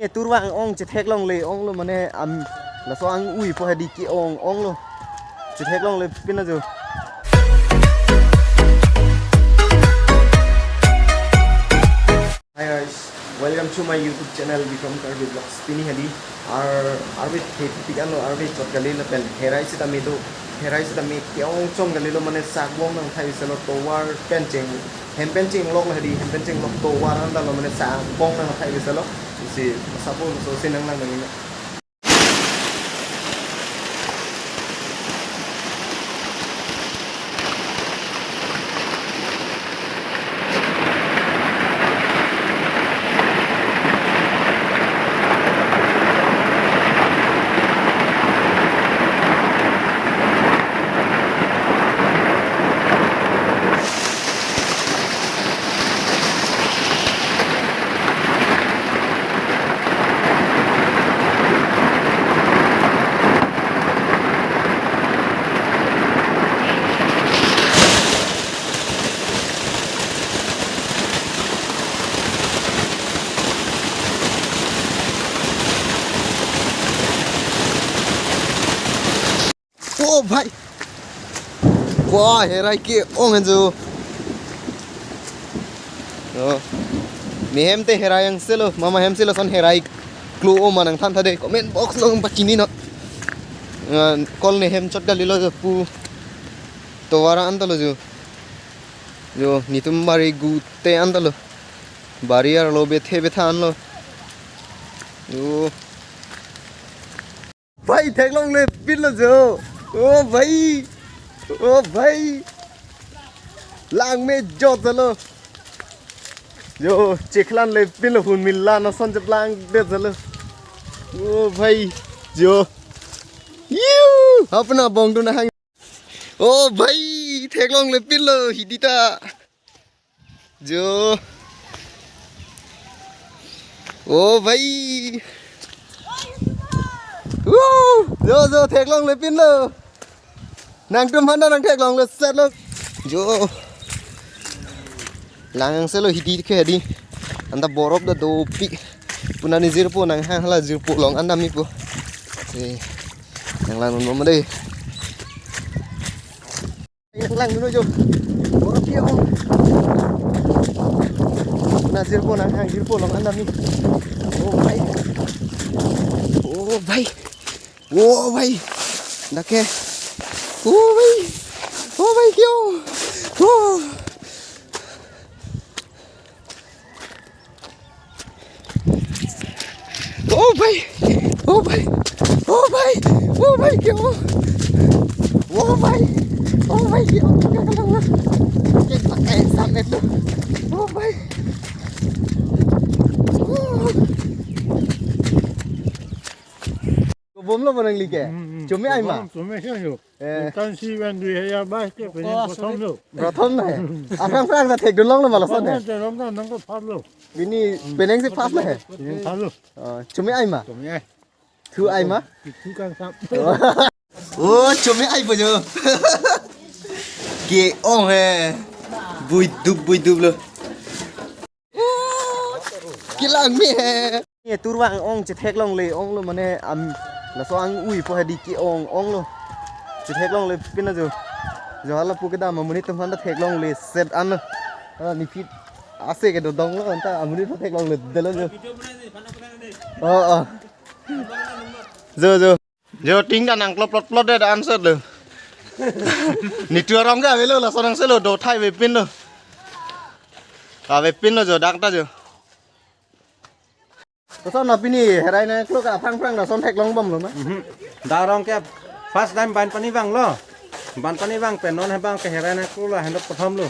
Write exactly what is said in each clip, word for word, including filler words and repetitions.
E, turvang ong chetheklongle, onglo mane am laso ang-ui po hadi ke-ong, onglo. Chetheklongle pin ajo. Hi guys, welcome to my YouTube channel Bikram Karbi Vlogs. Pini hadi ar arve thepik anlo, arve chot kali lapen herai sitame do, herai sitame ke-ong chom kalilo, mane sakbong nangthai selo, tovar pen cheng, hem pen chenglok lo hadi, hem pen chenglok tovar anta lo, mane sakbong nangthai selo. Isi sapo so si nanglang nangina. Oh bhai. Wah, herai ke-ong henjo. Oh. Mehem te herai angselo, mama hem selo son herai klo o ma nangthan tha de. Comment box along pachini non. Ngan kol ne hem chot kalilo jo pu. Tovar anta lo jo. Jo, netum bari gu te anta lo. Bari arlo bethe bethan lo. Jo. Bhai, theklongle pinlo jo. Oh bhai. Oh bhai. Lang me jot jalo. Jo, cheklangle pinlo, hun mila no son cheplang det jalo. Oh bhai. Jo. Yu, apna bong tu nahang. Oh bhai, theklongle pinlo hidi ta. Jo. Oh bhai. Woo! Jo, jo, theklongle pinlo. Nangtum handa nang theklongle setlo. Jo. Lang angselo hidi ke hadi. Anta borop ta dopik. Puna ni jirpo nanghang hala jirpo along anta mipo. Eh. Nanglang non mo dei. Nanglang dulu jo. Borok dia, oh. Na jirpo nanghang jirpo along anta mi. Oh bhai. Oh bhai. Oh bhai. Dake. Oh bhai. Oh bhai kyo. Oh. Oh bhai, oh bhai, oh bhai, oh bhai kyo. Oh bhai, oh bhai kyo. Kalang na. Ke pakai samet lo. Oh bhai. Oh. Bomlo bonang like. Hmm, hmm. Chumi ai ma? Chumi ai yo. Eh. Kan si wan dui hajar bais ke pini. Oh, prothom sorry. Lo. Prothom na he. Aphrang phrang ta thekdun longlo ma lason he. Prothom te longlo, nang ko phar lo. Pini penang si first na he. Pini first lo. Oh, chumi ai ma? Chumi ai. Thu ai ma? Thu kan sap. Oh, chumi ai po jo. Ke-ong he. Buidup, buidup lo. Kelang me he. Ye turvang ong chetheklongle, onglo mane am laso ang-ui po hadi ke-ong, onglo. Chetheklongle pin ajo. Jo hala pu kedam amonit atum handa theklongle set an. Ah, ni phit ase ke dodong lo anta amonit po theklongle delo jo. Oh, oh. Jo, jo. Jo, ting ta nangklop plot plot det answer lo. Netum arong ke avelo, lason angselo, do thai avepin lo. Avepin lo jo, dak ta jo. Lason na pini herai nangklo ke aphrang phrang lason theklong bomlo ma? Mhm. Dak arong ke first time banpani vanglo. Banpani vang pen non he bang ke herai nangklo lo, hendo prothom lo.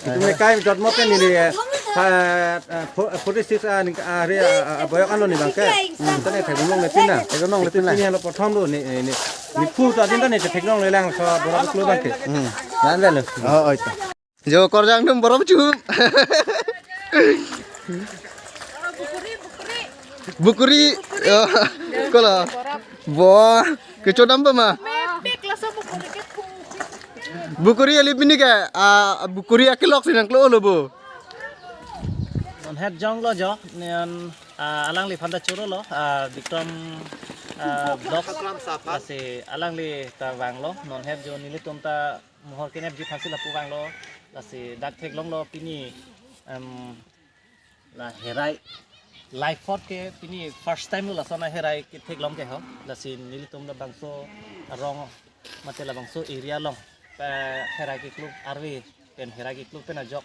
Itum nekai jotmo ke neli, eh, fa-, eh, fo-, forty six, ah, ning, ah, re, ah, ah, boyok anlo ne bang ke. Hmm. Tane theklongle pin na. Theklongle pin na. Pini helo prothom lo ne, ne, ne. Nephu ta din tane theklongle lang so borok klo bang ke. Hmm. Yan velo. Oh, oi ta. Jo, korjang atum borok chum. Bukuri, bukuri. Bukuri. Oh, kola. Bo. Kechodam pa ma? Mepik laso bukuri ke phu. Bukuri ali pini ke, ah, bukuri akelok si nangklo lo bo. Non het jonglo jo, nen Ah, alangliphan ta choro lo, ah, Bikram, ah, Vlogs. Lasi alangli ta vanglo, non het jo nelitum ta mohor kenep ji phansi lapu vanglo. Lasi dak theklonglo pini, em, la herai. Life fort ke pini first time lo lason aherai ketheklong ke ho. Lasi nelitum labangso arong mate labangso area along, eh, herai keklo arve pen herai keklo pen ajok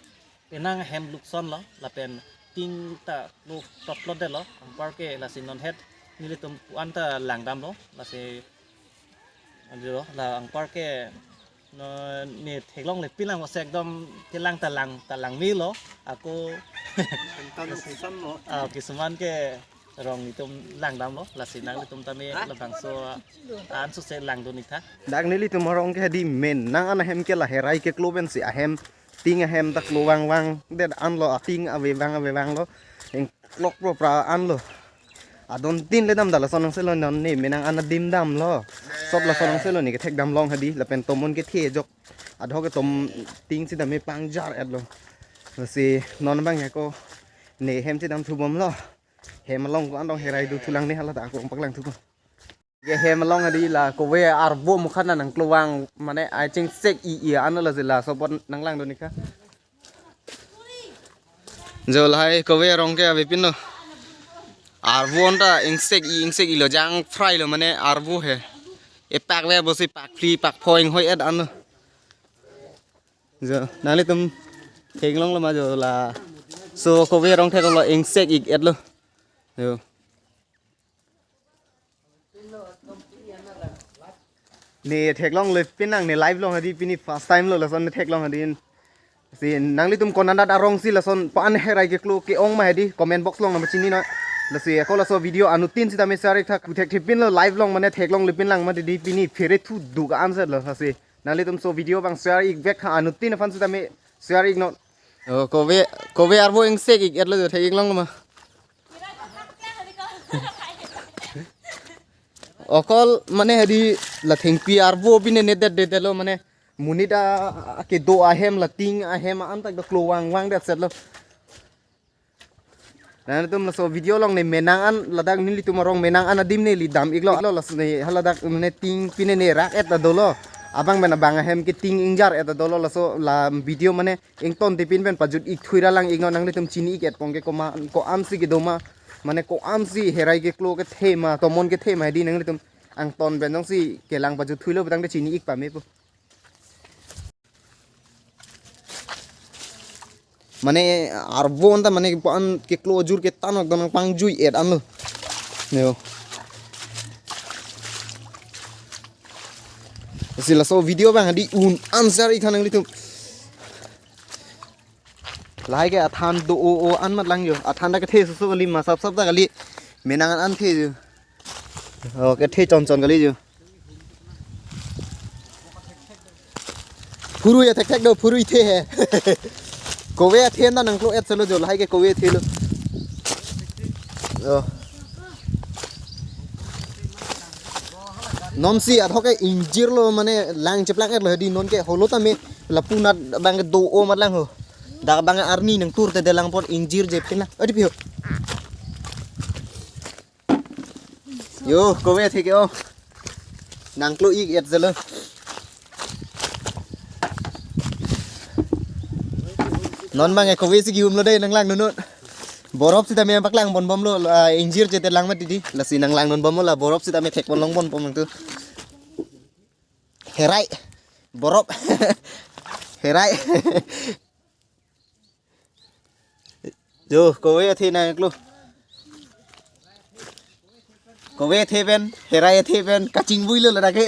penang hem lukson lo, lapen ting ta klo toplot det lo, anparke lasi non het nelitum pu-an ta langdamlo, lasi adi lo, la anparke non ne theklongle pinlang ose ekdom kelang ta lang ta lang melo, ako Tentang urusan lo. Ah, kisuman ke rong itum langdamlo, lasi nanglitum tame labangso ansose langdun ik tha. Dak nelitum arong ke hadi menang an ahem ke la herai keklo pensi ahem, ting ahem ta klo vangvang det anlo, ating avevang avevang lo. Ingklok pro pra anlo. Adon tin le dam da lason angse lo, non ne menang an adim damlo. Sop lason angse lo ne kethekdam long hadi, lapen tomon kethe ajok. Adhok ke tom ting sitame pangjar et lo. Lasi non abang ako ne hem chedam thubomlo. Hem along ko-an dong herai dothulang ne, hala ta ako paklang thubom. Ke hem along hadi la kove arvo mukhan nangklo vang mane I think sek i i ano la jela sopot nanglangdun ik tha. Jo lahai kove arong ke avepinlo. Arvo anta ingsek i ingsek i lo, jang fry lo mane arvo he. Epak ve bosi pak phli pak pho inghoi et anlo. Jo nanglitum theklonglo ma jo laso kove arong theklonglo, ingsek ik et lo. Jo. Ne theklongle pinlang, ne live long hadi pini first time lo lason ne theklong hadi. Si nanglitum konat arong si lason pu-an herai keklo ke-ong ma hadi comment box along nang pachini noi. Lasi ako laso video anuttin sitame share ik tha, kuthek thepinlo live long mane theklongle pinlang ma hadi pini phere thu duk answer lo lasi. Nanglitum so video abang share ik vek tha, anuttin aphan sitame share ik non. Oh, kove, kove arvo ingsek ik et lo jo thek ik long ma. Okol mane hadi la thengpi arvo bine ne det det lo mane monit a kedo ahem la ting ahem an tak do klo vangvang det set lo. Nanglitum laso video along ne menang an ladak nelitum arong menang an adim neli dam ik lo, lo laso ne haladak ne ting pine ne rak et ta dolo. Abang pen abang ahem ke ting ingjar et ta dolo, laso la video mane ington tipin pen pajut ik thui ra lang ik non, nanglitum chini ik et kong ke koma ko-ansi kedo ma, mane ko-ansi herai keklo kethe ma, tomon kethe ma hadi nanglitum angton pen jongsi kelang pajut thui lo pu tangte chini ik pame pu. Mane arvo anta mane pu-an keklo ajur ke tanok donang pangjui et anlo. Yo. Si laso video abang hadi un-an share ik tha nanglitum. Lahai ke athan do o o an mat lang jo. Athan ta kethe susu kali, ma sap sap ta kali. Menang an the jo. Oh, kethe chon chon kali jo. Phurui athek thek do, phurui the he. Kove athe na nangklo et selo jo, lahai ke kove the lo. Oh. Non si adhok ke ingjir lo mane lang cheplang et lo hadi, non ke holo tame lapu nat abang ke do o mat lang ho. Dak abang arni nangtur te delang por ingjir je pina. Adi pio. Yo, kove athe ke-ong. Nangklo ik et selo. Non abang ke kove si kihum lo dei, nanglang nunut. Borop sitame paklang pon bomlo, ah, ingjir je te lang mat didi. Lasi nanglang nun bomlo la borop sitame thek pon long pon pon tu. Herai. Borop. Herai. Jo, kove athe nangklo. Kove athe pen, herai athe pen, kachingvui lo ladak ke.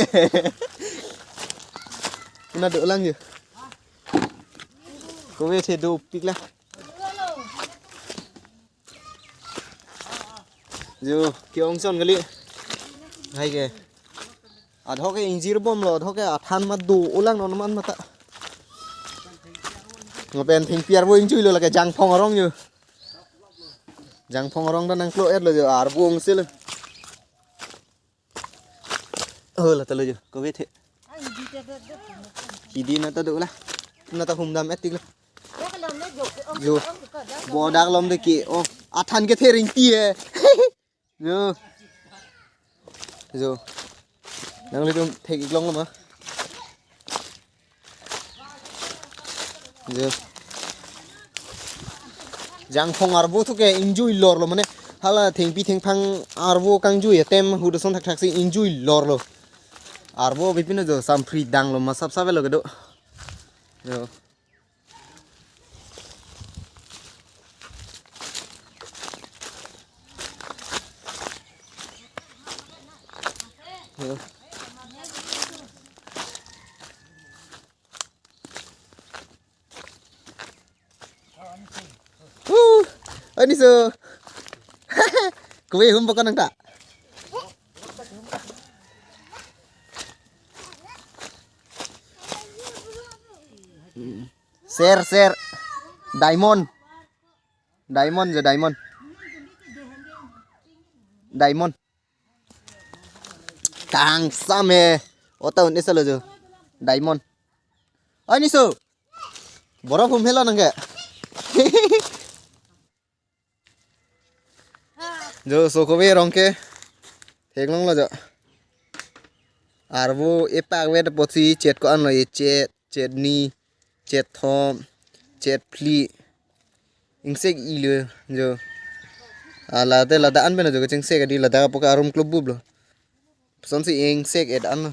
Kuna dolang jo. Kove athe dopik la. Jo, ke-ong chon kali. Lahai ke. Adhok ke ingjir bomlo, adhok ke athan ma do-o lang non man mata. Ngo pen thengpi arvo ingjui lo lake jangphong arong jo. Jangphong arong ta nangklo et lo jo, arvo ong selo. Oh, la ta lo jo, kove athe. Hidi na ta do la. Na ta humdam et tik lo. Jo. Bodak lom de ke-ong. Athan kethe ringti e. Jo. Jo. Nanglitum thek-ik longlo ma. Jo. Jangphong arvo thu ke ingjui lorlo mane. Hala thengpi thengphang arvo kangjui atem hudason thakthak si ingjui lorlo. Arvo bipin jo samphri danglo ma sapsap lo kedo. Jo. Jo. Uh, ani so. Kove hum bokon nang ta. Ser, ser. Diamond. Diamond jo, diamond. Diamond. Kangsam he. Ota un-e salo jo. Diamond. Ani so. Borok hum helo nang ke. Jo, so kove rong ke. Theklonglo jo. Arvo epak vet apotsi chet ko-anlo, echet, chet ni, chet thom, chet phli. Ingsek ilo jo. Ala te ladak an pen jo kachingsek adi, ladak apo ke arum klubbup lo. Sonsi ingsek et-an lo.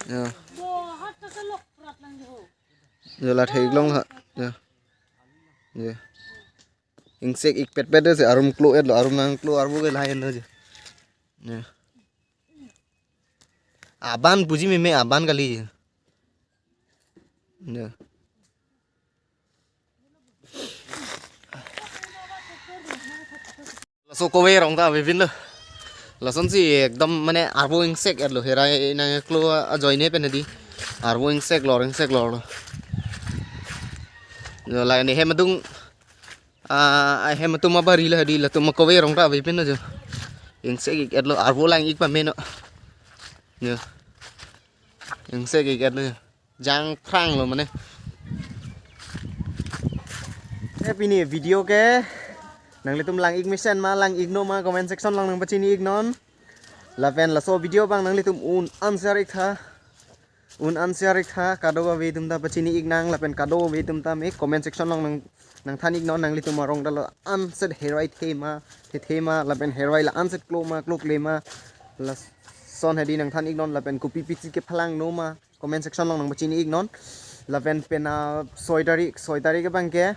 Jo. Jo, la theklong ha. Jo. Jo. Ingsek ik petpet si arum klo-et lo, arum nangklo arvo ke lain lo jo. Jo. Aban puji meme aban kali jo. Jo. Laso kove rong ta avepin lo. Lasonsi ekdom mane arvo ingsek et lo, herai nangklo ajoine pen adi. Arvo ingsek lor, ingsek lor lo. Jo, la ne hem adung, ah, hem atum abari lo adi, latum kove rong ta avepin lo jo. Ingsek ik et lo, arvo lang ik pame no. Jo. Ingsek ik et lo jo. Jangphrang lo mane. Eh, pini video ke nanglitum lang ik mesen ma, lang ik no ma, comment section along nangpachini ik non. Lapen laso video abang nanglitum un-an share ik tha. Un-an share ik tha, kadokave atum ta pachini ik nang, lapen kadokave atum ta me comment section along nang, nangthan ik non, nanglitum arong ta la-an set herai the ma, the the ma, lapen herai la-an set klo ma, klokle ma. Lason hedi nangthan ik non, lapen kopi pisi kephalang no ma, comment section along nangpachini ik non. Lapen penap soi tarik, soi tarik abang ke,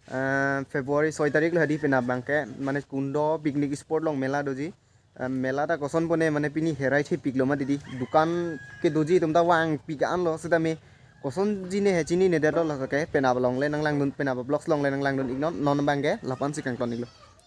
eh, February soi tarik lo hedi, penap abang ke, mane Kundo picnic spot along mela doji. Eh, mela ta koson pone mane pini herai thepik lo ma didi. Dukan kedoji atum ta vangpik an lo, seta me kosonji ne he chinine det lo, laso ke penap along le nanglangdun, penap vlogs along le nanglangdun ik non, non abang ke lapu-an si kangton ik lo.